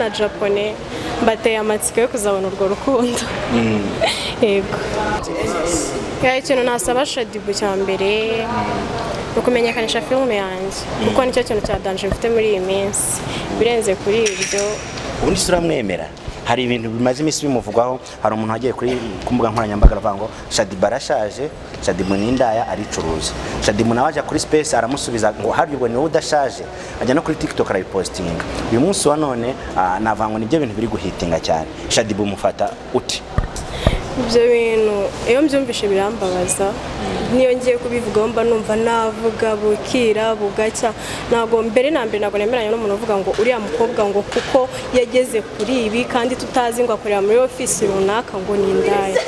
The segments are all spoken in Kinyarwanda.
na Japone, mbateye amatsiko yo kuzabona urwo rukundo. Yego. Yeah, ikintu nasaba Shaddyboo cya mbere ni ukumenyekanisha filime yanjye, kuko nicyo kintu cya danger mfite muri iyi minsi. Birenze kuri ibyo, Ubundi se uramwemera? Hari ibintu bimaze iminsi bimuvugwaho. Hari umuntu wagiye kuri ku mbuga nkoranyambaga aravuga ngo Shaddyboo arashaje, Shaddyboo ni indaya, aricuruza. Shaddyboo nawe ajya kuri space aramusubiza ngo harya ubwo ni wowe udashaje? Ajya no kuri TikTok arabipostinga. Uyu munsi wa none navuga ngo nibyo bintu biri guhitinga cyane. Shaddyboo mufata uti? Ibyo bintu iyo mbyumvishe birambabaza. Niyo ngiye kubivugaho mba numva navuga bukira bugacya. Ntabwo, mbere na mbere, ntabwo nemeranya n'umuntu uvuga ngo uriya mukobwa ngo kuko yageze kuri ibi kandi tutazi ngo akorera muri ofisi runaka ngo ni indaya.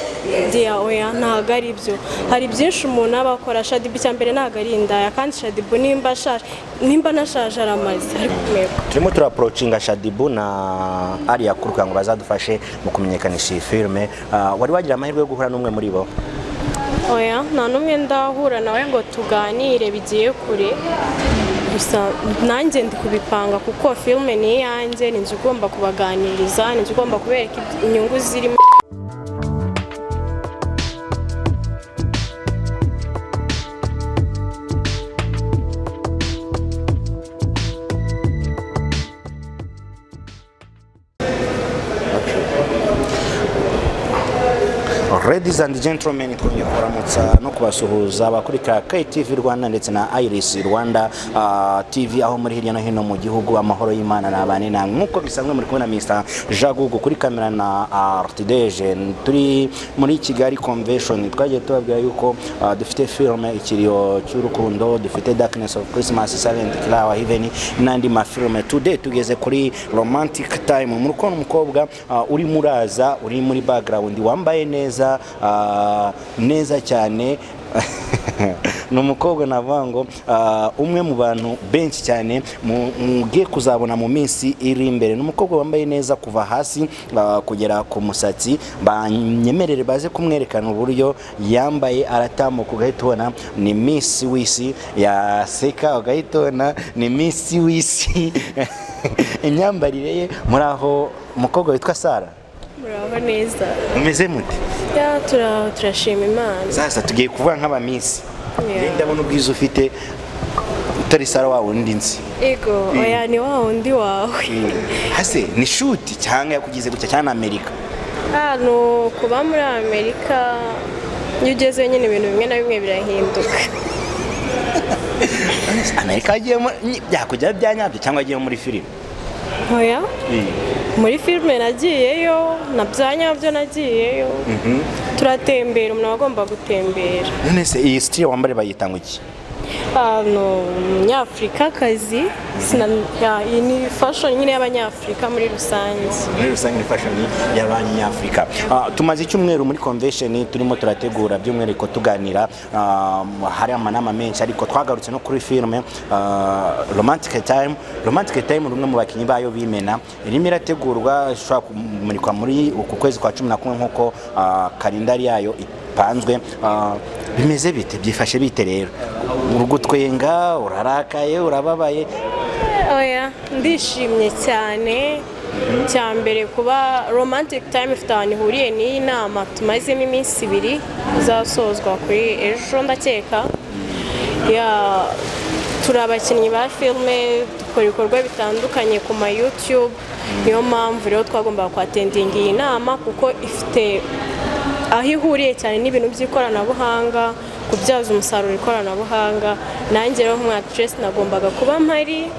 Dear, oya, ntabwo ari byo. Hari byinshi umuntu aba akora. Shaddyboo icya mbere ntabwo ari indaya, kandi Shaddyboo nimba ashaje, nimba anashaje aramaze, ariko yego. Turimo turapproachinga Shaddyboo na Alliah Cool kugira ngo bazadufashe mu kumenyekanisha iyi filime. Wari wagira amahirwe yo guhura n'umwe muri bo? Oya, nta n'umwe ndahura nawe ngo tuganire bigiye kure. Gusa nanjye ndi kubipanga, kuko filime ni iyanjye, ni njye ugomba kubaganiriza, ni njye ugomba kubereka inyungu zirimo. Ladies and gentlemen, twongeye kubaramutsa no kubasuhuza abakurikira KTV Rwanda ndetse na Iris Rwanda TV aho muri hirya no hino mu gihugu. Amahoro y'Imana nabane namwe. Nk'uko bisanzwe, muri kumwe na Mr Jagugu kuri kamera na Artideje. Turi muri Kigali Convention. Twagiye tubabwira yuko dufite filme Ikiriyo cy'Urukundo, dufite Darkness of Christmas, Silent Killer, Heaven n'andi mafilme. Today tugeze kuri Romantic Time. Muri kubona umukobwa uri muraza, uri muri background, wambaye neza, neza cyane. Ni umukobwa navuga ngo umwe mu bantu benshi cyane mugiye kuzabona mu minsi iri imbere. Ni umukobwa wambaye neza kuva hasi kugera ku musatsi. Banyemerere baze kumwerekana uburyo yambaye. Aratambuka ugahita ubona ni Miss w'isi, yaseka ugahita ubona ni Miss w'isi. Imyambarire ye. Muri aho, umukobwa witwa Sara? Muraho neza. Mumeze mute? Yeah, turashima Imana. Sasa tugiye kuvuga nk'abamiss. Yeah. Ndabona ubwiza ufite, utari Sara wa wundi nzi. Ego, oya, ni wa wundi wawe. Hase ni shoot cyangwa yakugize gutya cyangwa Amerika? Hano kuba muri Amerika, iyo ugezeyo nyine ibintu bimwe na bimwe birahinduka. Amerika agiyemo byakujya bya nyabyo cyangwa agiye muri filime? Oya, muri filime nagiyeyo na bya nyabyo nagiyeyo, turatembera, umuntu aba agomba gutembera. None se iyi style wambare bayita ngo iki? Hano umunyafurikakazi, iyi ni fashion nyine y'Abanyafurika muri rusange. Muri rusange ni fashion y'Abanyafurika. Tumaze icyumweru muri convention turimo turategura, by'umwihariko tuganira, hari amanama menshi, ariko twagarutse no kuri filime Romantic Time. Romantic Time, rumwe mu bakinnyi bayo b'imena, irimo irategurwa, ishobora kumurikwa muri uku kwezi kwa 11 nk'uko kalendari yayo ipanzwe. Bimeze bite, byifashe bite rero? Urugutwenga, urarakaye, urababaye? Oya, ndishimye cyane. Cya mbere, kuba Romantic Time ifite ahantu ihuriye n'iyi nama tumazemo iminsi 2, izasozwa kuri ejo ndakeka. Yeah, turi abakinnyi ba filime, dukora ibikorwa bitandukanye ku ma YouTube. Niyo mpamvu rero twagombaga kwattendinga iyi nama, kuko ifite aho ihuriye cyane n'ibintu by'ikoranabuhanga, kubyaza umusaruro ikoranabuhanga. Nanjye rero nk'umu actress nagombaga kuba mpari.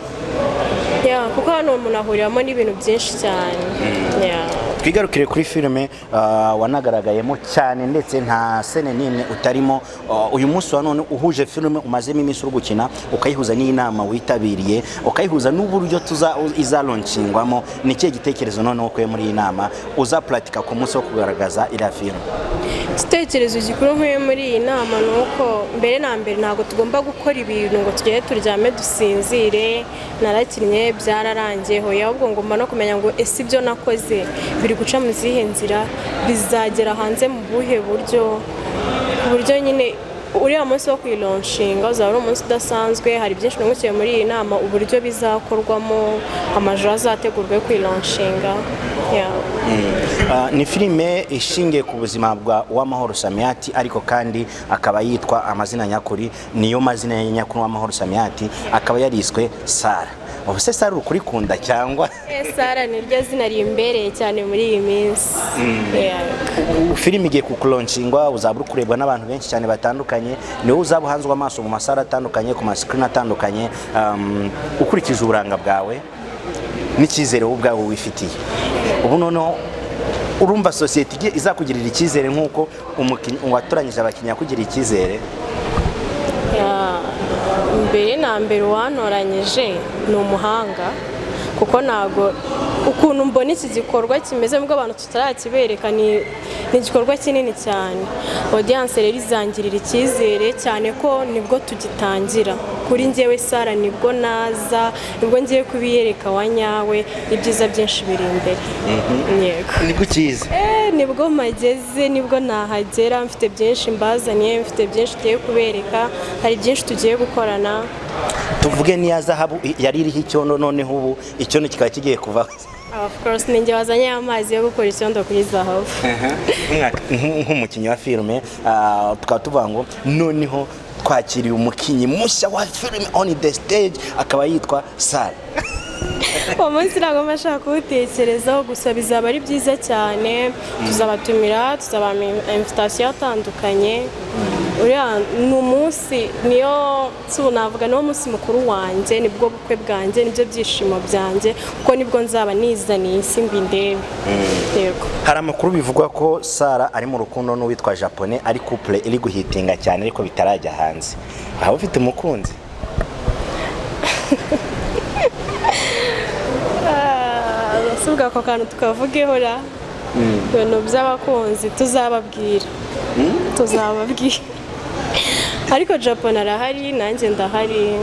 Yeah, kuko hano umuntu ahuriramo n'ibintu byinshi cyane. Yeah. Twigarukire kuri filime wanagaragayemo cyane, ndetse nta scene n'imwe utarimo. Uyu munsi wa none uhuje filime umazemo iminsi uri gukina, ukayihuza n'inama witabiriye, ukayihuza n'uburyo tuza izalaunchingwamo, ni ikihe gitekerezo noneho ukuye muri iyi nama uzapratika ku munsi wo kugaragaza iriya filime? Igitekerezo gikuru nkuye muri iyi nama ni uko mbere na mbere ntabwo tugomba gukora ibintu ngo tugende turyame dusinzire, narakinnye byararangiye. Hoya, ahubwo ngomba no kumenya ngo ese ibyo nakoze biri guca mu zihe nzira, bizagera hanze mu buhe buryo, ku buryo nyine Uriya munsi wo kuyilaunchinga uzaba ari umunsi udasanzwe. Hari byinshi nungukiye muri iyi nama, uburyo bizakorwamo, amajoro azategurwa yo kuyilaunchinga. Yeah. Ni filime ishingiye ku buzima bwa Uwamahoro Samiati, ariko kandi akaba yitwa amazina nyakuri, niyo mazina ye nyakuri, Uwamahoro Samiati, akaba yariswe Sara. Ubu se Sara uri kurikunda cyangwa? Sara niryo zina rimbereye cyane muri iyi minsi. Yeah. Ubu filime igiye kukulauchingwa, uzaba uri kurebwa n'abantu benshi cyane batandukanye, niwe uzaba uhanzwe amaso mu masara atandukanye, ku masikirini atandukanye. Ukurikije uburanga bwawe n'icyizere wowe ubwawe wifitiye, ubu noneho urumva sosiyete igiye izakugirira icyizere nk'uko umukinnyi watoranyije abakinnyi yakugiriye icyizere? Yeah, mbere na mbere uwantoranyije ni umuhanga, kuko ntabwo ukuntu mbona iki gikorwa kimeze nubwo abantu tutarakibereka, ni igikorwa kinini cyane. Audience rero izangirira icyizere cyane ko nibwo tugitangira. Kuri njyewe Sara nibwo naza, nibwo ngiye kubiyereka wa nyawe. Ibyiza byinshi biri imbere, yego. Nibwo ukizi? Nibwo mpageze, nibwo nahagera. Mfite byinshi mbazaniye, mfite byinshi tugiye kubereka, hari byinshi tugiye gukorana. Tuvuge niya zahabu yari iriho icyondo, noneho ubu icyondo kikaba kigiye kuvaho? Of course, ninjye wazanye amazi yo gukora icyondo kuri zahabu. Nk'umukinnyi wa filime, tukaba tuvuga ngo noneho twakiriye umukinnyi mushya wa filime on the stage, akaba yitwa Sara. Uwo munsi ntabwo mba nshaka kuwutekerezaho, gusa bizaba ari byiza cyane. Tuzabatumira, tuzabaha invitation atandukanye. Uriya ni umunsi, niyo si ubu navuga, niwo munsi mukuru wanjye, nibwo bukwe bwanjye, nibyo byishimo byanjye, kuko nibwo nzaba nizaniye isi ngo indebe, yego. Hari amakuru bivugwa ko Sara ari mu rukundo n'uwitwa Japone, ari couple iri guhitinga cyane, ariko bitarajya hanze. Waba ufite umukunzi? Si ubwo ako kantu tukavugeho ra, ibintu by'abakunzi tuzababwira, tuzababwira. Ariko Japon arahari, nanjye ndahari,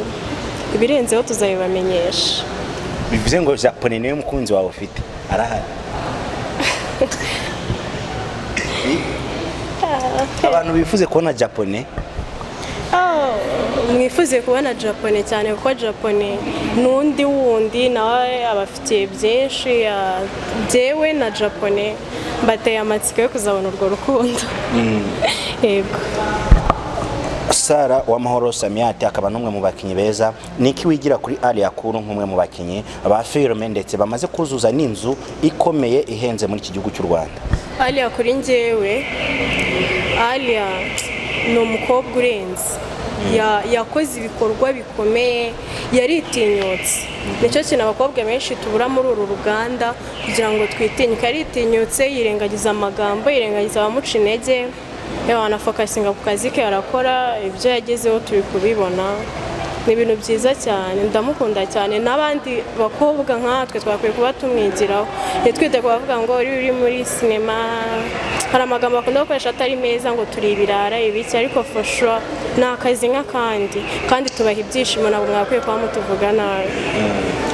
ibirenzeho tuzabibamenyesha. Bivuze ngo Japone niwe mukunzi wawe ufite, arahari? Abantu bifuze kubona Japone. Oh, mwifuze kubona Japone cyane, kuko Japone n'undi wundi nawe abafitiye byinshi. Jyewe na Japone mbateye amatsiko yo kuzabona urwo rukundo, yego. Sara Uwamahoro Samiati akaba n'umwe mu bakinnyi beza. Niki wigira kuri Alliah Cool nk'umwe mu bakinnyi ba filime ndetse bamaze kuzuza n'inzu ikomeye ihenze muri iki gihugu cy'u Rwanda? Alliah, kuri njyewe Alliah ni umukobwa urenze. Yakoze ibikorwa bikomeye, yaritinyutse. Nicyo kintu abakobwa benshi tubura muri uru ruganda kugira ngo twitinyuke. Yaritinyutse, yirengagiza amagambo, yirengagiza abamuca intege, yewe anafocusinga ku kazi ke, arakora, ibyo yagezeho turi kubibona, ni ibintu byiza cyane. Ndamukunda cyane, n'abandi bakobwa nkatwe twakwiye kuba tumwigiraho. Ntitwite ku bavuga ngo uri muri sinema, hari amagambo bakunda gukoresha atari meza, ngo turi ibirara, ibiki, ariko for sure ni akazi nk'akandi, kandi tubaha ibyishimo. Ntabwo mwakwiye kuba mutuvuga nabi.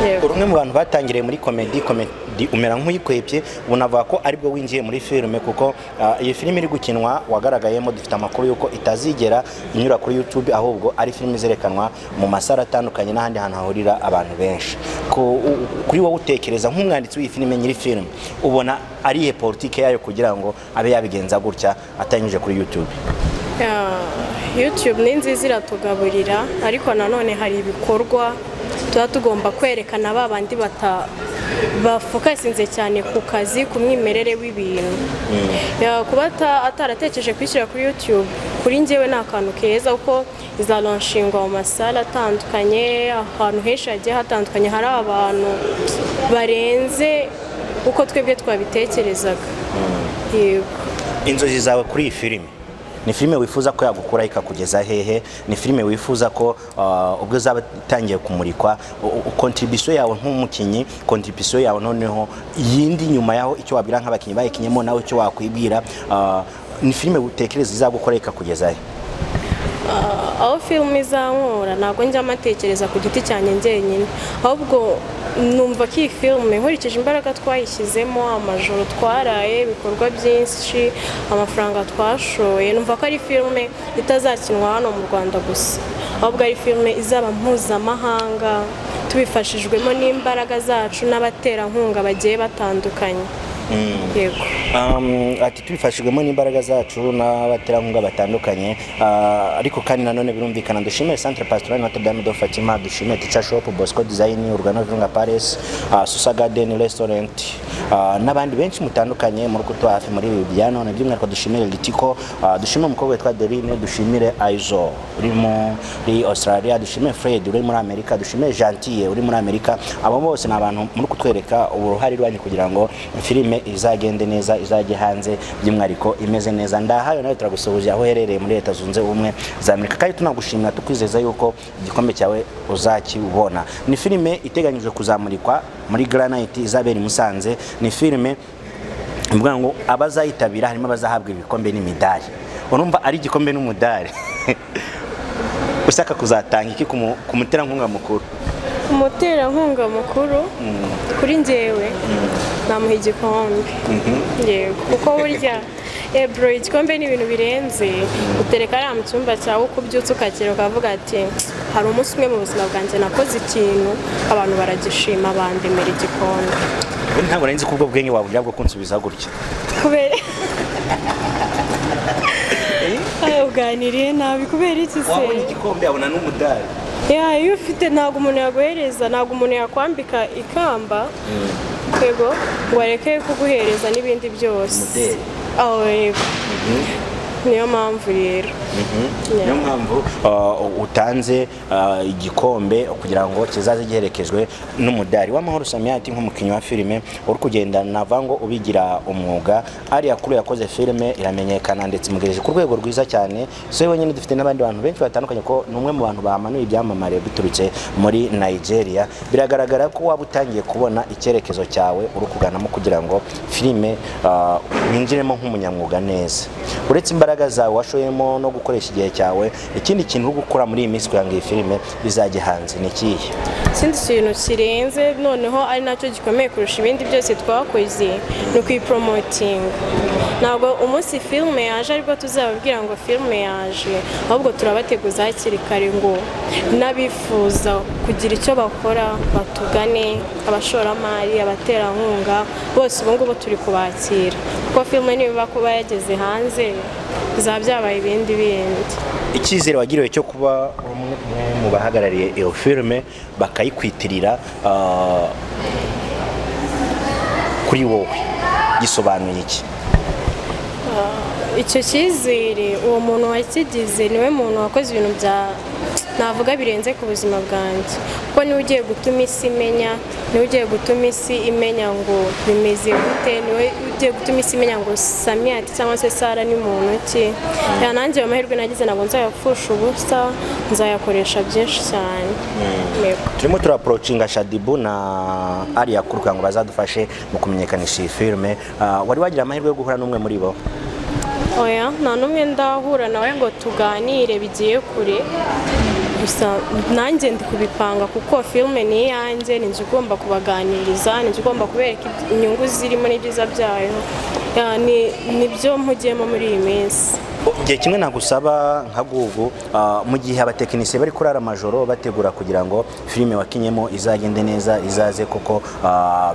Yego. Uri umwe mu bantu batangiriye muri comedy, comedy umera nk'uyikwepye, unavuga ko aribwo winjiye muri filime, kuko iyi filime iri gukinwa wagaragayemo, dufite amakuru y'uko itazigera inyura kuri YouTube, ahubwo ari filime izerekanwa mu masara atandukanye n'ahandi hantu hahurira abantu benshi. Kuri wowe utekereza nk'umwanditsi w'iyi filime, nyiri filime, ubona ari iyihe politike yayo kugira ngo abe yabigenza gutya atanyujije kuri YouTube? Yeah, YouTube ni nziza, iratugaburira, ariko nanone hari ibikorwa tuba tugomba kwerekana ba bandi bata bafocusinze cyane ku kazi, ku mwimerere w'ibintu. Yeah, kuba ataratekereje kuyishyira kuri YouTube, kuri njyewe ni akantu keza, kuko izalaunchingwa mu masale atandukanye, ahantu henshi hagiye hatandukanye, hari abantu barenze uko twebwe twabitekerezaga, yego. Inzozi zawe kuri iyi filime, ni filime wifuza ko yagukura ikakugeza hehe? Ni filime wifuza ko ubwo izaba itangiye kumurikwa, contribution yawe nk'umukinnyi, contribution yawe noneho yindi nyuma yaho, icyo wabwira nk'abakinnyi bayikinyemo, nawe icyo wakwibwira, ni filime utekereza izagukora ikakugeza he? Aho filime izankura, ntabwo njya amatekereza ku giti cyanjye njyenyine, ahubwo numva ko iyi filime, nkurikije imbaraga twayishyizemo, amajoro twaraye, ibikorwa byinshi, amafaranga twashoye, numva ko ari filime itazakinwa hano mu Rwanda gusa, ahubwo ari filime izaba mpuzamahanga, tubifashijwemo n'imbaraga zacu n'abaterankunga bagiye batandukanye. Yego. Ati tubifashijwemo n'imbaraga zacu n'abaterankunga batandukanye. Ariko kandi nanone birumvikana, dushimire Centre Pastoral Notre Dame de Fatima, dushimire Teacher Shop, Bosco Design, Urugano Virunga Palace, Susa Garden Restaurant, n'abandi benshi mutandukanye muri kutuba hafi muri ibi bya none. By'umwihariko dushimire Litiko, dushimire umukobwa witwa Dorine, dushimire Aizo uri muri Australia, dushimire Fred uri muri Amerika, dushimire Gentille uri muri Amerika. Abo bose ni abantu muri kutwereka uruhare rwanyu kugira ngo filime izagende neza, izajye hanze by'umwihariko imeze neza. Ndahayo nawe turagusuhuje aho uherereye muri Leta Zunze Ubumwe za Amerika, kandi tunagushimira, tukwizeza yuko igikombe cyawe uzakibona. Ni filime iteganyijwe kuzamurikwa muri Granite izabera i Musanze. Ni filime mvuga ngo abazayitabira harimo abazahabwa ibikombe n'imidari. Urumva ari igikombe n'umudari. Ushaka kuzatanga iki ku muterankunga mukuru? Umuterankunga mukuru kuri njyewe namuha igikombe, yego, kuko burya bro, igikombe ni ibintu birenze. Utereka hariya mu cyumba cyawe, uko ubyutse ukakira, ukavuga ati: "Hari umunsi umwe mu buzima bwanjye nakoze ikintu, abantu baragishima, bandemera igikombe." Ubundi ntabwo nari nzi ko ubwo bwenge wabugira bwo kunsubiza gutya. Kubera uganiriye nabi, kubera iki se? Wabonye igikombe, abona n'umudari. Ya, iyo ufite, ntabwo umuntu yaguhereza, ntabwo umuntu yakwambika ikamba, yego, ngo areke kuguhereza n'ibindi byose. Umudeli. Aho, yego, niyo mpamvu rero. Niyo mpamvu utanze igikombe kugira ngo kizaze giherekejwe n'umudari w'amahoro. Samiyati, nk'umukinnyi wa filime uri kugenda, nava ngo ubigira umwuga, ariya kuri yakoze filime iramenyekana, ndetse imugejeje ku rwego rwiza cyane. Si we wenyine, dufite n'abandi bantu benshi batandukanye, ko ni umwe mu bantu bamanuye ibyamamare biturutse muri Nigeria. Biragaragara ko waba utangiye kubona icyerekezo cyawe uri kuganamo kugira ngo filime winjiremo nk'umunyamwuga neza. Uretse imbaraga zawe washoyemo no gukoresha igihe cyawe, ikindi kintu uri gukora muri iyi minsi kugira ngo iyi filime izajye hanze ni ikihe? Ikindi kintu kirenze noneho, ari nacyo gikomeye kurusha ibindi byose twakoze, ni ukuyiporomotinga. Ntabwo umunsi filime yaje aribwo tuzababwira ngo filime yaje, ahubwo turabateguza hakiri kare ngo n'abifuza kugira icyo bakora batugane, abashoramari, abaterankunga bose ubu ngubu turi kubakira, kuko filime niba kuba yageze hanze bizaba byabaye ibindi bindi. Icyizere wagiriwe cyo kuba umwe mu bahagarariye iyo filime bakayikwitirira, kuri wowe gisobanuye iki? Icyo cyizere, uwo muntu wakigize niwe muntu wakoze ibintu bya navuga birenze ku buzima bwanjye, kuko niwe ugiye gutuma isi imenya, niwe ugiye gutuma isi imenya ngo bimeze gute, niwe ugiye gutuma isi imenya ngo Samiyati cyangwa se Sara ni muntu ki. Ya, nanjye ayo mahirwe nagize ntabwo nzayapfusha ubusa, nzayakoresha byinshi cyane. Yego. Turimo turaporocinga Shaddyboo na Alliah Cool kugira ngo bazadufashe mu kumenyekanisha iyi filime. Wari wagira amahirwe yo guhura n'umwe muri bo? Oya, nta n'umwe ndahura nawe ngo tuganire bigiye kure. Gusa nanjye ndi kubipanga, kuko filime ni iyanjye, ni njye ugomba kubaganiriza, ni njye ugomba kubereka inyungu zirimo n'ibyiza byayo. Ya, nibyo mpugiyemo muri iyi minsi. Igihe kimwe nagusaba nka Gugu, mu gihe abatekinisiye bari kurara amajoro bategura kugira ngo filime wakinyemo izagende neza, izaze koko,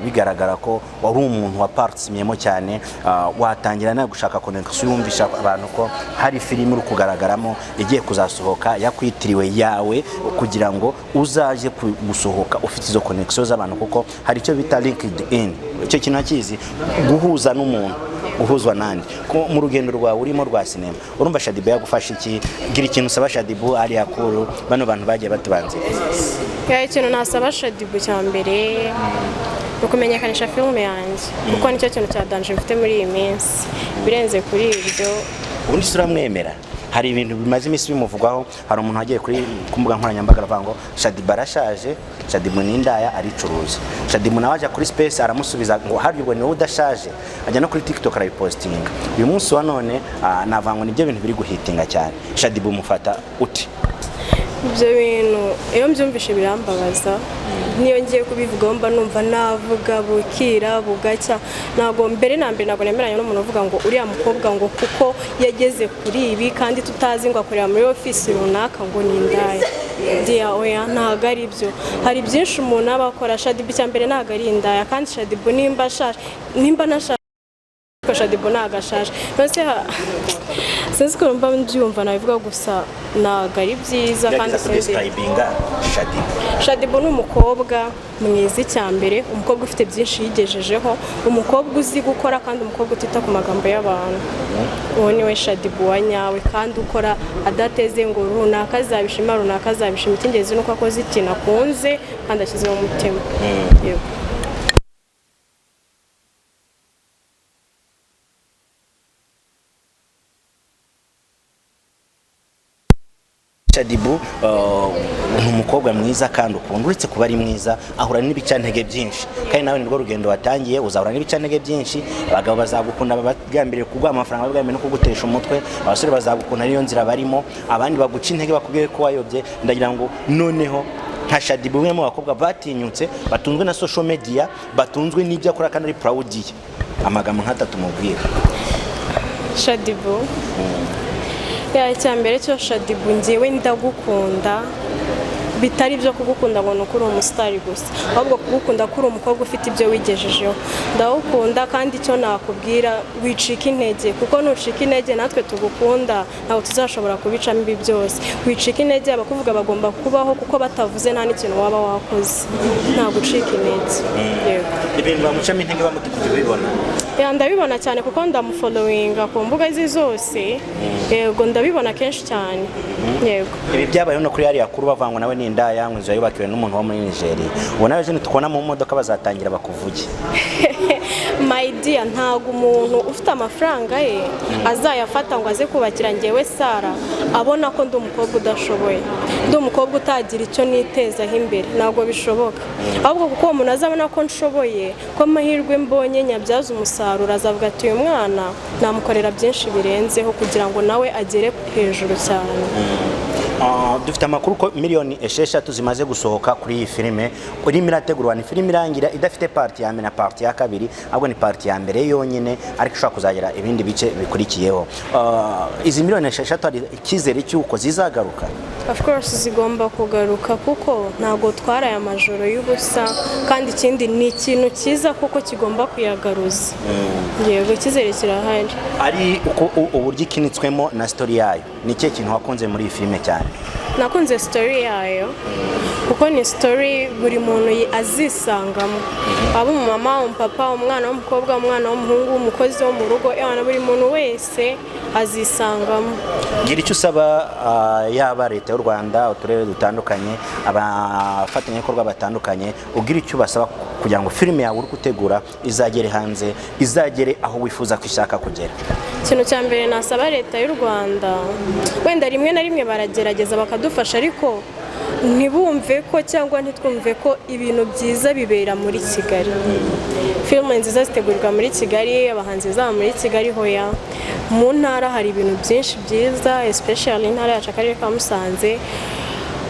bigaragara ko wari umuntu wa participiyemo cyane, watangira nawe gushaka connection, yumvisha abantu ko hari filime uri kugaragaramo igiye kuzasohoka yakwitiriwe yawe, kugira ngo uzaje gusohoka ufite izo connection z'abantu, kuko hari icyo bita LinkedIn. Icyo kintu akizi guhuza n'umuntu, guhuzwa nandi ko mu rugendo rwawe urimo rwa sinema. Urumva Shaddyboo yagufasha iki? Gira ikintu usaba Shaddyboo, Alliah Cool, bano bantu bagiye batubanziriza. Ya, ikintu nasaba Shaddyboo cya mbere ni ukumenyekanisha filime yanjye, kuko nicyo kintu cya danger mfite muri iyi minsi. Birenze kuri ibyo. Ubundi se uramwemera? Hari ibintu bimaze iminsi bimuvugwaho. Hari umuntu wagiye kuri ku mbuga nkoranyambaga aravuga ngo Shaddyboo arashaje, Shaddyboo ni indaya, aricuruza. Shaddyboo nawe ajya kuri space aramusubiza ngo harya ubwo ni wowe udashaje? Ajya no kuri TikTok arabipositinga. Uyu munsi wa none, navuga ngo nibyo bintu biri guhitinga cyane. Shaddyboo umufata uti? Ibyo bintu iyo mbyumvishe birambabaza, niyo ngiye kubivugaho mba numva navuga bukira bugacya. Ntabwo mbere na mbere ntabwo nemeranya n'umuntu uvuga ngo uriya mukobwa ngo kuko yageze kuri ibi kandi tutazi ngo akorera muri ofisi runaka ngo ni indaya. Dear, oya, ntabwo ari byo. Hari byinshi umuntu aba akora. Shaddyboo icya mbere ntabwo ari indaya, kandi Shaddyboo nimba ashaje, nimba anashaje, ariko Shaddyboo ntabwo ashaje. Mbese sinzi ukuntu mba mbyumva nabivuga, gusa ntabwo ari byiza kandi Gerageza sinzi. Kudescribinga Shaddyboo. Shaddyboo ni umukobwa mwiza, icya mbere umukobwa ufite byinshi yigejejeho, umukobwa uzi gukora kandi umukobwa utita ku magambo y'abantu. Uwo ni we Shaddyboo wa nyawe, kandi ukora adateze ngo runaka azabishima, runaka azabishima. Icy'ingenzi ni uko akoze ikintu akunze kandi ashyizeho umutima. Yego. Shaddyboo ni umukobwa mwiza kandi ukunda. Uretse kuba ari mwiza, ahura n'ibicantege byinshi, kandi nawe nirwo rugendo watangiye, uzahura n'ibicantege byinshi. Abagabo bazagukunda bagambiriye kuguha amafaranga, bagambiriye no kugutesha umutwe. Abasore bazagukunda, niyo nzira barimo. Abandi baguca intege, bakubwiye ko wayobye. Ndagira ngo noneho nka Shaddyboo, umwe mu bakobwa batinyutse, batunzwe na social media, batunzwe n'ibyo akora kandi ari proud ye, amagambo nk'atatu mubwira. Shaddyboo, ya, icya mbere cyo Shaddyboo, ngewe ndagukunda, bitari ibyo kugukunda ngo ni uko uri umusitari gusa, ahubwo kugukunda ko uri umukobwa ufite ibyo wigejejeho. Ndagukunda, kandi icyo nakubwira, wicika intege, kuko nucika intege natwe tugukunda ntabwo tuzashobora kubicamo ibi byose. Wicika intege, abakuvuga bagomba kubaho, kuko batavuze nta n'ikintu waba wakoze. Nta gucika intege. Yego. Ibintu bamucamo intege bamutuka, ubibona? Yeah, ndabibona cyane kuko ndamufollowinga ku mbuga ze zose. Yego, ndabibona kenshi cyane, yego. Ibi byabayeho no kuri hariya kuru bavangwa nawe n'indaya, ngo inzu yubakiwe n'umuntu wo muri Nigeria. Ubu nawe ejo nitukubona mu modoka bazatangira bakuvuge. My dear, ntabwo umuntu ufite amafaranga ye azayafata ngo aze kubakira ngewe Sara, abona ko ndi umukobwa udashoboye, ndi umukobwa utagira icyo nitezaho imbere. Ntabwo bishoboka. Ahubwo kuko uwo muntu azabona ko nshoboye, ko amahirwe mbonye nyabyaza umusaruro, azavuga ati uyu mwana namukorera byinshi birenzeho kugira ngo nawe agere hejuru cyane. Dufite amakuru ko miliyoni 6 zimaze gusohoka kuri iyi filime urimo irategurwa. Ni filime irangira idafite part ya mbere na part ya kabiri, ahubwo ni part ya mbere yonyine, ariko ishobora kuzagira ibindi bice bikurikiyeho. Izi miliyoni 6 hari icyizere cy'uko zizagaruka? Of course zigomba kugaruka, kuko ntabwo twaraye amajoro y'ubusa, kandi ikindi ni ikintu cyiza kuko kigomba kuyagaruza. Yego, icyizere kirahari. Ari uko uburyo ikinitswemo na story yayo, ni ikihe kintu wakunze muri iyi filime cyane? Nakunze story yayo kuko ni story buri muntu azisangamo, waba umumama, umupapa, umwana w'umukobwa, umwana w'umuhungu, umukozi wo mu rugo, ewana buri muntu wese azisangamo. Gira icyo usaba, yaba leta y'u Rwanda, uturere dutandukanye, abafatanyabikorwa batandukanye, ugira icyo ubasaba kugira ngo filime yawe uri gutegura izagere hanze, izagere aho wifuza ko ishaka kugera. Ikintu cya mbere nasaba leta y'u Rwanda, wenda rimwe na rimwe baragerageza bakadufasha, ariko ntibumve ko cyangwa ntitwumve ko ibintu byiza bibera muri Kigali, filime nziza zitegurirwa muri Kigali, abahanzi zaba muri Kigali. Hoya, mu ntara hari ibintu byinshi byiza, especially intara yacu, akarere ka Musanze.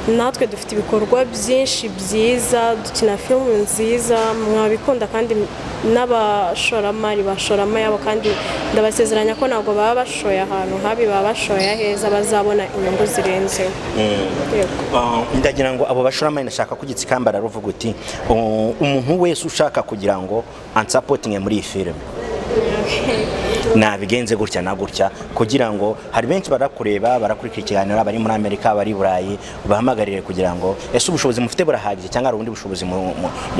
Natwe dufite ibikorwa byinshi byiza, dukina filime nziza, mwabikunda, kandi n'abashoramari bashoramo yabo, kandi ndabasezeranya ko ntabwo baba bashoye ahantu habi, baba bashoye aheza, bazabona inyungu zirenzeho. Yego. Ndagira ngo abo bashoramari, ndashaka ko igitsikambara ruvuga uti umuntu wese ushaka kugira ngo ansupportinge muri iyi filime nabigenze gutya na gutya, kugira ngo hari benshi barakureba, barakurikira ikiganiro, abari muri Amerika, abari i Burayi, bahamagarire kugira ngo ese ubushobozi mufite burahagije cyangwa hari ubundi bushobozi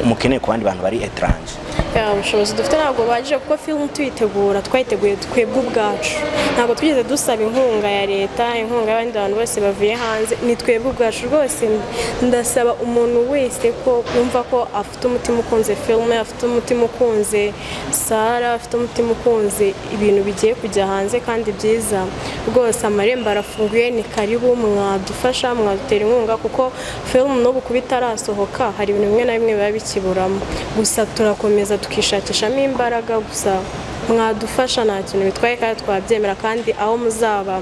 mukeneye ku bandi bantu bari étranger? Yeah, ubushobozi dufite ntabwo buhagije, kuko filime tuyitegura twayiteguye twebwe ubwacu, ntabwo twigeze dusaba inkunga ya leta, inkunga y'abandi bantu bose bavuye hanze, ni twebwe ubwacu rwose. Ndasaba umuntu wese ko yumva ko afite umutima ukunze filime, afite umutima ukunze Sara, afite umutima ukunze ibintu bigiye kujya hanze kandi byiza, rwose amarembo arafunguye, ni karibu, mwadufasha, mwadutera inkunga, kuko filime n'ubu kuba itarasohoka hari ibintu bimwe na bimwe biba bikiburamo, gusa turakomeza tukishakishamo imbaraga. Gusa mwadufasha nta kintu bitwaye kandi twabyemera, kandi aho muzaba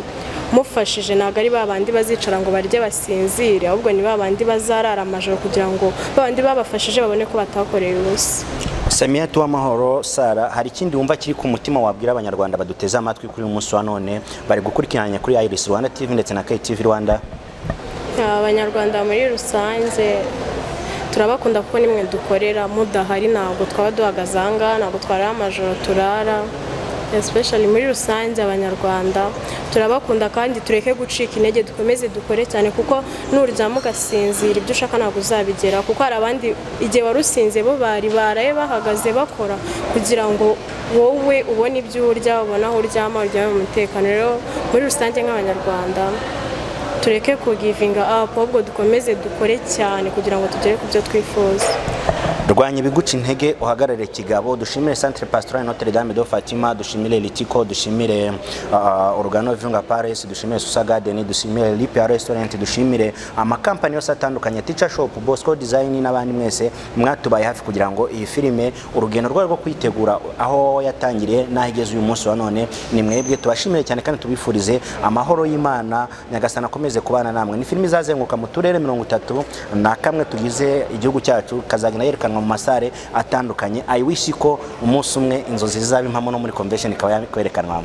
Mufashije, ntabwo ari ba bandi bazicara ngo barye basinzire, ahubwo ni ba bandi bazarara amajoro kugira ngo ba bandi babafashije babone ko batakoreye ubusa. Samiyatu Uwamahoro Sara, hari ikindi wumva kiri ku mutima wabwira Abanyarwanda baduteze amatwi kuri uyu munsi wa none, bari gukurikiranya kuri Iris Rwanda TV ndetse na KTV Rwanda? Abanyarwanda muri rusange turabakunda kuko nimwe dukorera. Mudahari ntabwo twaba duhagaze aha ngaha, ntabwo twarara amajoro turara. Especially muri rusange Abanyarwanda turabakunda, kandi tureke gucika intege, dukomeze dukore cyane, kuko nuryama ugasinzira ibyo ushaka ntabwo uzabigera, kuko hari abandi igihe wari usinze bo bari baraye bahagaze bakora kugira ngo wowe ubone ibyo urya, ubone aho uryama, uryame mu mutekano. Rero muri rusange nk'Abanyarwanda tureke kugivinga up, ahubwo dukomeze dukore cyane kugira ngo tugere ku byo twifuza. Rwanya ibiguca intege, uhagarare kigabo. Dushimire Centre Pastoral Notre Dame de Fatima, dushimire Litiko, dushimire Organo Virunga Paris, dushimire Susa Garden, dushimire Lipia Restaurant, dushimire amakampani yose atandukanye, Teacher Shop, Bosco Design n'abandi mwese mwatubaye hafi kugira ngo iyi filime, urugendo rwayo rwo kuyitegura, aho yatangiriye n'aho igeze uyu munsi wa none, ni mwebwe. Tubashimire cyane kandi tubifurize amahoro y'Imana. Nyagasani akomeze kubana namwe. Ni filime izazenguruka mu turere 31 tugize igihugu cyacu, kazagenda yerekanwa mu masare atandukanye. I wish ko umunsi umwe inzozi zizaba impamo, no muri convention ikaba yakwerekanwamo.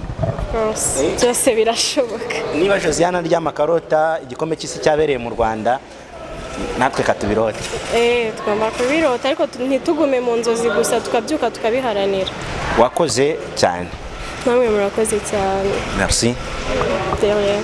Byose birashoboka. Niba Josiane aryama akarota igikombe cy'isi cyabereye mu Rwanda, natwe katubirote. Tugomba kubirota, ariko ntitugume mu nzozi gusa, tukabyuka tukabiharanira. Wakoze cyane. Namwe murakoze cyane. Merci. De rien.